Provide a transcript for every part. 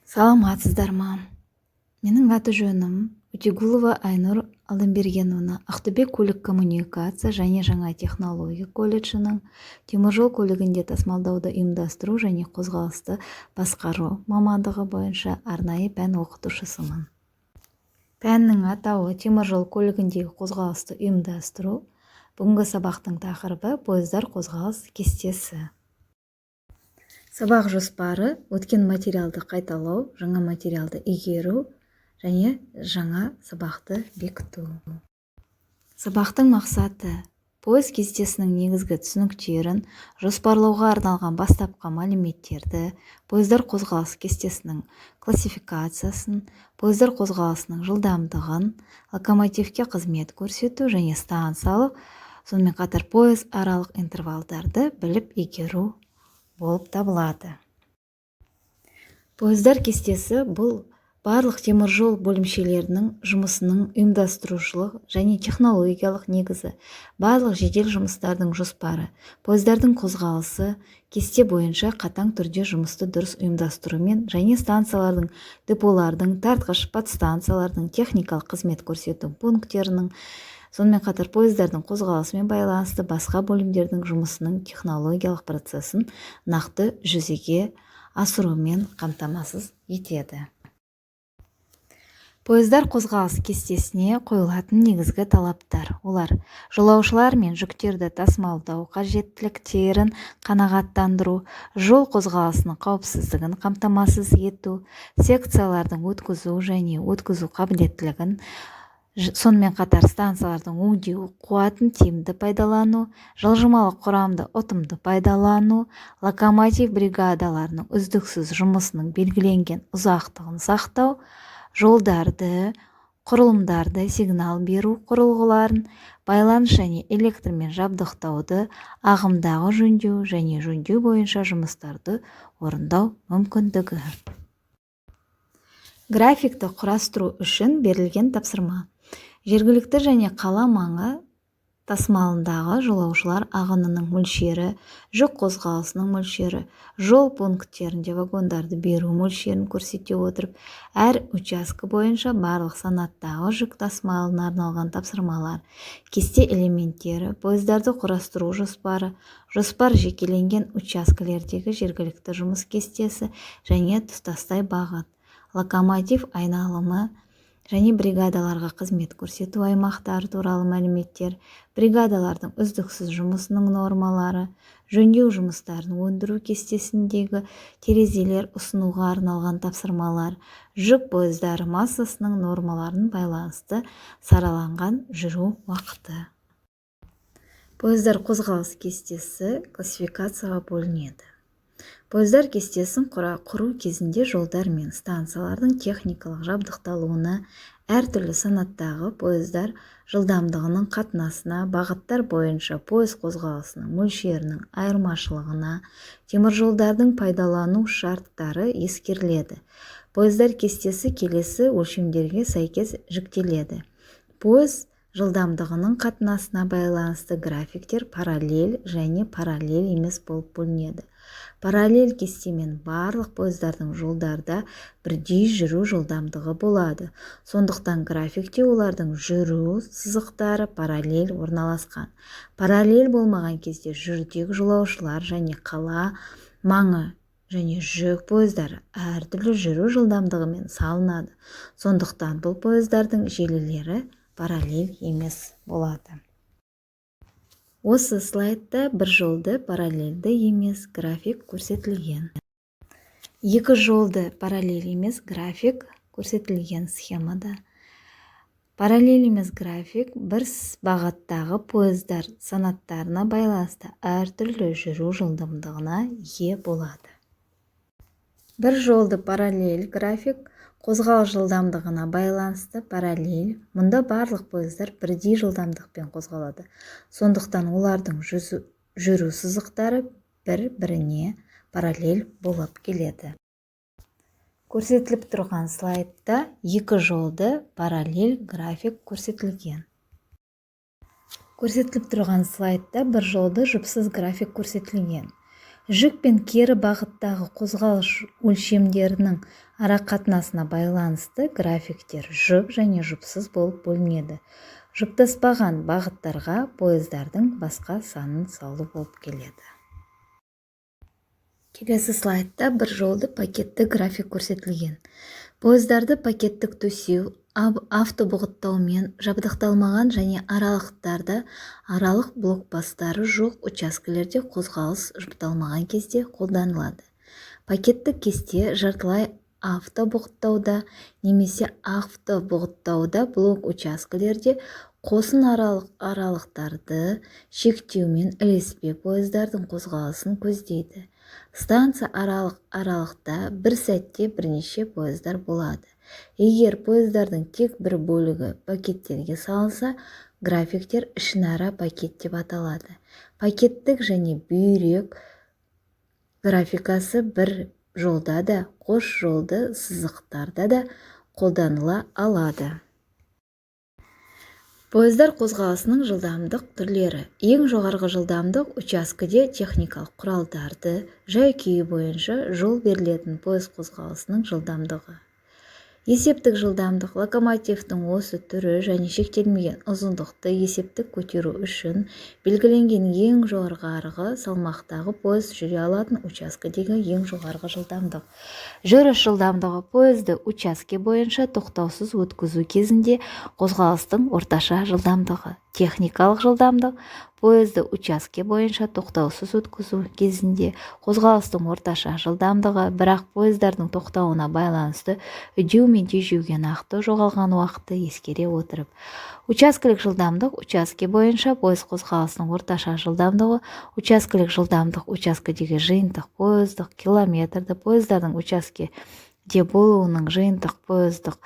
Саламатсыздар ма? Менің аты-жөнім Өтегулова Айнұр Алдамбергеновна. Ақтөбе көлік коммуникация және жаңа технология колледжінің теміржол көлігінде тасымалдауды ұйымдастыру және қозғалысты басқару мамандығы бойынша арнайы пән оқытушысымын. Пәннің атауы: теміржол көлігіндегі қозғалысты ұйымдастыру. Бүгінгі сабақтың тақырыбы: пойыздар қозғалыс кестесі. Сабақ жоспары: өткен материалды қайталау, жаңа материалды игеру және жаңа сабақты бекіту. Сабақтың мақсаты: пойыз кестесінің негізгі түсініктерін, жоспарлауға арналған бастапқы мәліметтерді, пойыздар қозғалыс кестесінің классификациясын, пойыздар қозғалысының жылдамдығын, локомотивке қызмет көрсету және станциялық, сонымен қатар пойыз аралық интервалдарды біліп игеру болып табылады. Пойыздар кестесі – бұл барлық теміржол бөлімшелерінің жұмысының ұйымдастырушылық және технологиялық негізі, барлық жедел жұмыстардың жоспары. Пойыздардың қозғалысы кесте бойынша қатаң түрде жұмысты дұрыс ұйымдастырумен және станциялардың, деполардың, тартқыш подстанциялардың, техникалық қызмет көрсету пункттерінің, сонымен қатар пойыздардың қозғалысымен байланысты басқа бөлімдердің жұмысының технологиялық процесін нақты жүзеге асырумен қамтамасыз етеді. Пойыздар қозғалыс кестесіне қойылатын негізгі талаптар. Олар: жолаушылар мен жүктерді тасымалдау қажеттіліктерін қанағаттандыру, жол қозғалысының қауіпсіздігін қамтамасыз ету, секциялардың өткізу және өткізу қабілеттілігін, сонымен қатар станциялардың өңдеу қуатын тиімді пайдалану, жылжымалы құрамды ұтымды пайдалану, локомотив бригадаларының үздіксіз жұмысының белгіленген ұзақтығын сақтау, жолдарды, құрылымдарды, сигнал беру құрылғыларын, байланыс және электрмен жабдықтауды ағымдағы жөндеу және жөндеу бойынша жұмыстарды орындау мүмкіндігі. Графикті құрастыру үшін берілген тапсырма: жергілікті және қала маңы тасымалындағы жолаушылар ағынының мөлшері, жүк қозғалысының мөлшері, жол пункттерінде вагондарды беру мөлшерін көрсете отырып, әр учаске бойынша барлық санаттағы жүк тасымалына арналған тапсырмалар, кесте элементтері, пойыздарды құрастыру жоспары, жоспар жекеленген учаскелердегі жергілікті жұмыс кестесі және тұтастай бағыт, локомотив айналымы және бригадаларға қызмет көрсету аймақтары туралы мәліметтер, бригадалардың үздіксіз жұмысының нормалары, жөндеу жұмыстарын өндіру кестесіндегі терезелер ұсынуға арналған тапсырмалар, жүк пойыздары массасының нормаларын байланысты сараланған жүру уақыты. Пойыздар қозғалыс кестесі классификацияға бөлінеді. Пойыздар кестесін құру кезінде жолдар мен станциялардың техникалық жабдықталуына, әртүрлі санаттағы пойыздар жылдамдығының қатынасына, бағыттар бойынша пойыз қозғалысының мөлшерінің айырмашылығына, теміржолдардың пайдалану шарттары ескеріледі. Пойыздар кестесі келесі өлшемдерге сәйкес жіктеледі. Пойыз жылдамдығының қатынасына байланысты графиктер параллель және параллель емес болып бөлінеді. Параллель кестемен барлық пойыздардың жолдарда бірдей жүру жылдамдығы болады, сондықтан графикте олардың жүру сызықтары параллель орналасқан. Параллель болмаған кезде жүрдек жолаушылар және қала маңы және жүк пойыздары әртүрлі жүру жылдамдығымен салынады, сондықтан бұл пойыздардың желілері параллель емес болады. Осы слайдта бір жолды параллельді емес график көрсетілген. Екі жолды параллель емес график көрсетілген схемада. Параллель емес график бір бағыттағы пойыздар санаттарына байланысты әртүрлі жүру жылдамдығына ие болады. Бір жолды параллель график қозғалыс жылдамдығына байланысты параллель. Мұнда барлық пойыздар бірдей жылдамдықпен қозғалады, сондықтан олардың жүру сызықтары бір-біріне параллель болып келеді. Көрсетіліп тұрған слайдта екі жолды параллель график көрсетілген. Көрсетіліп тұрған слайдта бір жолды жұпсыз график көрсетілген. Жүк пен кері бағыттағы қозғалыс өлшемдерінің арақатынасына байланысты графиктер жұп және жұпсыз болып бөлінеді. Жұптаспаған бағыттарға пойыздардың басқа санын салу болып келеді. Келесі слайдта бір жолды пакетті график көрсетілген. Пойыздарды пакеттік төсеу автобұғыттаумен жабдықталмаған және аралықтарда аралық блокпосттары жоқ учаскелерде қозғалыс жұпталмаған кезде қолданылады. Пакеттік кесте жартылай автобұғыттауда немесе автобұғыттауда блок учаскелерде қосын аралық аралықтарды шектеумен ілеспе пойыздардың қозғалысын көздейді. Станция аралық аралықта бір сәтте бірнеше пойыздар болады. Егер пойыздардың тек бір бөлігі пакеттерге салынса, графиктер ішінара пакет деп аталады. Пакеттік және бүйрек графикасы бір жолда да, қос жолды сызықтарда да қолданыла алады. Пойыздар қозғалысының жылдамдық түрлері. Ең жоғарғы жылдамдық учаскеде техникалық құралдарды жай-күйі бойынша жол берілетін пойыз қозғалысының жылдамдығы. Есептік жылдамдық локомотивтің осы түрі және шектелмеген ұзындықты есептік көтеру үшін белгіленген ең жоғарғы салмақтағы пойыз жүре алатын учаскедегі ең жоғарғы жылдамдық. Жүріс жылдамдығы пойызды учаске бойынша тоқтаусыз өткізу кезінде қозғалыстың орташа жылдамдығы. Техникалық жылдамдық пойызды учаске бойынша тоқтаусыз өткізу кезінде қозғалыстың орташа жылдамдығы, бірақ пойыздардың тоқтауына байланысты үдеу мен тежеуге нақты жоғалған уақытты ескере отырып. Учаскелік жылдамдық учаске бойынша пойыз қозғалысының орташа жылдамдығы. Учаскелік жылдамдық учаскедегі жиынтық пойыздық километрді пойыздардың учаскеде болуының жиынтық пойыздық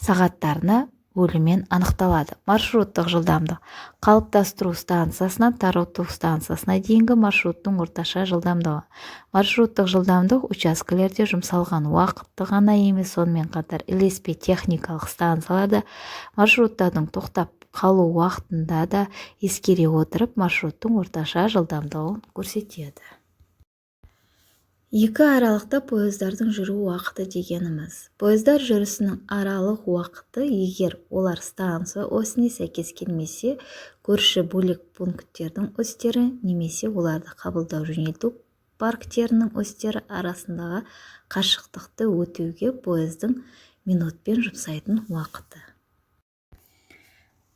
сағаттарына бөлумен анықталады. Маршруттық жылдамдық қалыптастыру станциясынан тарату станциясына дейінгі маршруттың орташа жылдамдығы. Маршруттық жылдамдық учаскелерде жұмсалған уақытты ғана емес, сонымен қатар ілеспе техникалық станцияларда маршруттардың тоқтап қалу уақытында да ескере отырып маршруттың орташа жылдамдығын көрсетеді. Екі аралықта пойыздардың жүру уақыты дегеніміз. Пойыздар жүрісінің аралық уақыты, егер олар станция осіне сәйкес келмесе, көрші бөлек пункттердің осьтері немесе оларды қабылдау жөнелту парктерінің осьтері арасындағы қашықтықты өтуге пойыздың минутпен жұмсайтын уақыты.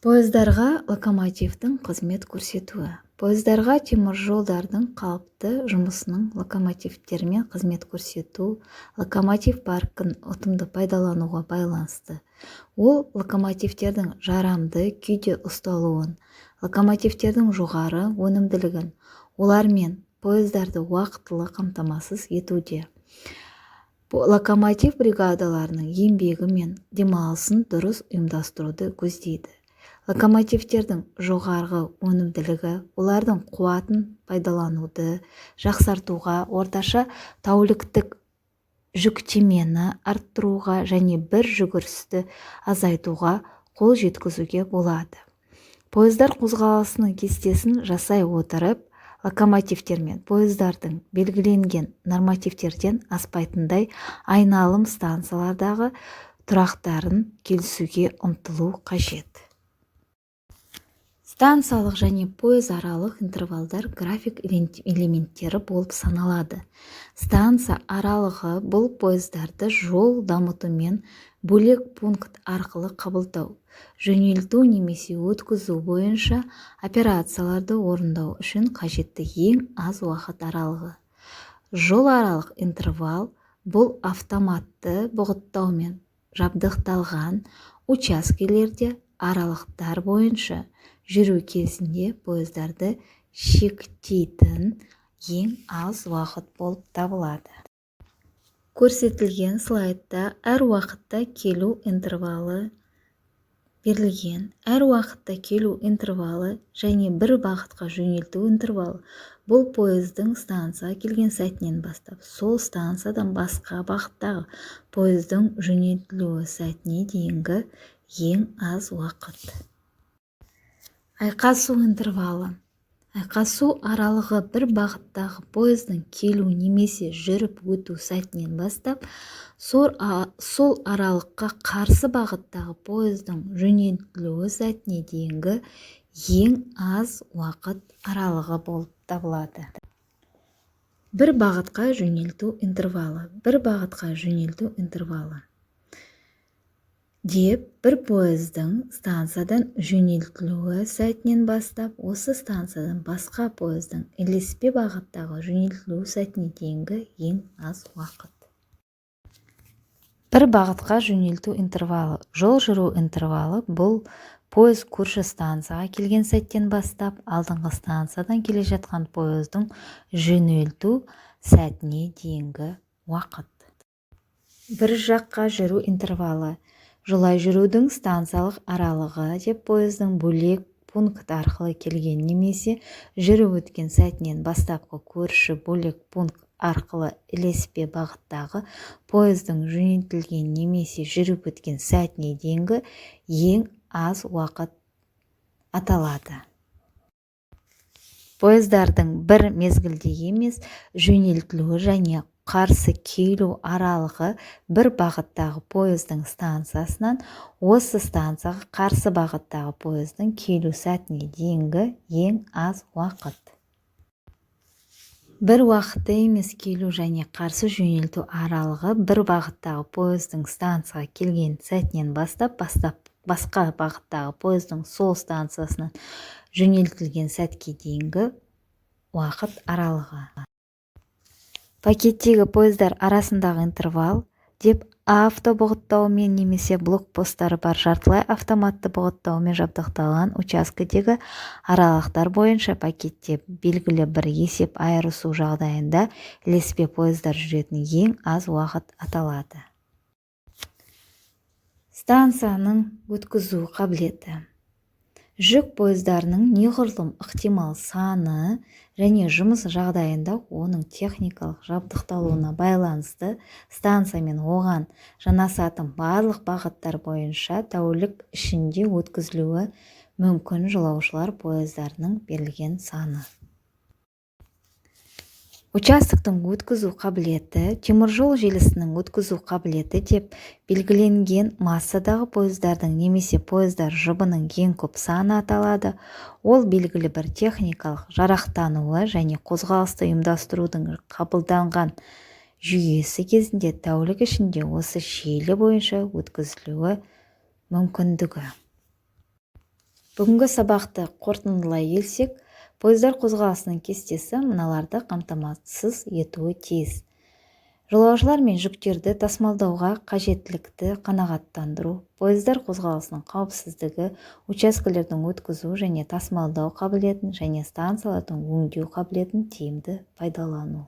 Пойыздарға локомотивтің қызмет көрсетуі. Пойыздарға теміржолдардың қалыпты жұмысының локомотивтермен қызмет көрсету локомотив паркін ұтымды пайдалануға байланысты. Ол локомотивтердің жарамды күйде ұсталуын, локомотивтердің жоғары өнімділігін, олармен пойыздарды уақытылы қамтамасыз етуде. Локомотив бригадаларының еңбегі мен демалысын дұрыс ұйымдастыруды көздейді. Локомотивтердің жоғарғы өнімділігі олардың қуатын пайдалануды жақсартуға, орташа тәуліктік жүктемені арттыруға және бір жүгірісті азайтуға қол жеткізуге болады. Пойыздар қозғалысының кестесін жасай отырып, локомотивтер мен пойыздардың белгіленген нормативтерден аспайтындай айналым станциялардағы тұрақтарын келісуге ұмтылу қажет. Станциялық және пойыз аралық интервалдар график элементтері болып саналады. Станция аралығы бұл пойыздарды жол дамытумен бөлек пункт арқылы қабылдау, жөнелту немесе өткізу бойынша операцияларды орындау үшін қажетті ең аз уақыт аралығы. Жол аралық интервал бұл автоматты бұғыттаумен жабдықталған учаскелерде аралықтар бойынша жүру кезінде пойыздарды шектейтін ең аз уақыт болып табылады. Көрсетілген слайдта әр уақытта келу интервалы берілген. Әр уақытта келу интервалы және бір бағытқа жөнелту интервалы бұл пойыздың станцияға келген сәтінен бастап сол станциядан басқа бағыттағы пойыздың жөнелтілуі сәтіне дейінгі ең аз уақыт. Айқасу интервалы. Айқасу аралығы бір бағыттағы пойыздың келу немесе жүріп өту сәтінен бастап сол аралыққа қарсы бағыттағы пойыздың жөнелтілуі сәтіне дейінгі ең аз уақыт аралығы болып табылады. Бір бағытқа жөнелту интервалы. Бір бағытқа жөнелту интервалы деп бір пойыздың станциядан жөнелтілуі сәтінен бастап осы станциядан басқа пойыздың ілеспе бағыттағы жөнелтілу сәтіне дейінгі ең аз уақыт. Бір бағытқа жөнелту интервалы. Жол жүру интервалы – бұл пойыз көрші станцияға келген сәттен бастап алдыңғы станциядан келе жатқан пойыздың жөнелту сәтіне дейінгі уақыт. Бір жаққа жүру интервалы. Жолай жүрудің станциялық аралығы деп пойыздың бөлек пункт арқылы келген немесе жүріп өткен сәтінен бастапқы көрші бөлек пункт арқылы ілеспе бағыттағы пойыздың жөнелтілген немесе жүріп өткен сәтіне дейінгі ең аз уақыт аталады. Пойыздардың бір мезгілде емес жөнелтілуі және қарсы келу аралығы бір бағыттағы пойыздың станциясынан осы станцияға қарсы бағыттағы пойыздың келу сәтіне дейінгі ең аз уақыт. Бір уақытта емес келу және қарсы жөнелту аралығы бір бағыттағы пойыздың станцияға келген сәтінен бастап басқа бағыттағы пойыздың сол станциясынан жөнелтілген сәтке дейінгі уақыт аралығы. Пакеттегі пойыздар арасындағы интервал деп автобұғыттаумен немесе блокпосттары бар жартылай автоматты бұғыттаумен жабдықталған учаскедегі аралықтар бойынша пакетте белгілі бір есеп айырысу жағдайында ілеспе пойыздар жүретін ең аз уақыт аталады. Станцияның өткізу қабілеті – жүк пойыздарының неғұрлым ықтимал саны және жұмыс жағдайында оның техникалық жабдықталуына байланысты станция мен оған жанасатын барлық бағыттар бойынша тәулік ішінде өткізілуі мүмкін жолаушылар пойыздарының берілген саны. Участоктың өткізу қабілеті. Теміржол желісінің өткізу қабілеті деп белгіленген массадағы пойыздардың немесе пойыздар жұбының ең көп саны аталады. Ол белгілі бір техникалық жарақтануы және қозғалысты ұйымдастырудың қабылданған жүйесі кезінде тәулік ішінде осы желі бойынша өткізілуі мүмкіндігі. Бүгінгі сабақты қорытындылай келсек, пойыздар қозғалысының кестесі мыналарды қамтамасыз етуі тиіс: жолаушылар мен жүктерді тасымалдауға қажеттілікті қанағаттандыру, пойыздар қозғалысының қауіпсіздігі, учаскелердің өткізу және тасымалдау қабілетін және станциялардың өңдеу қабілетін тиімді пайдалану.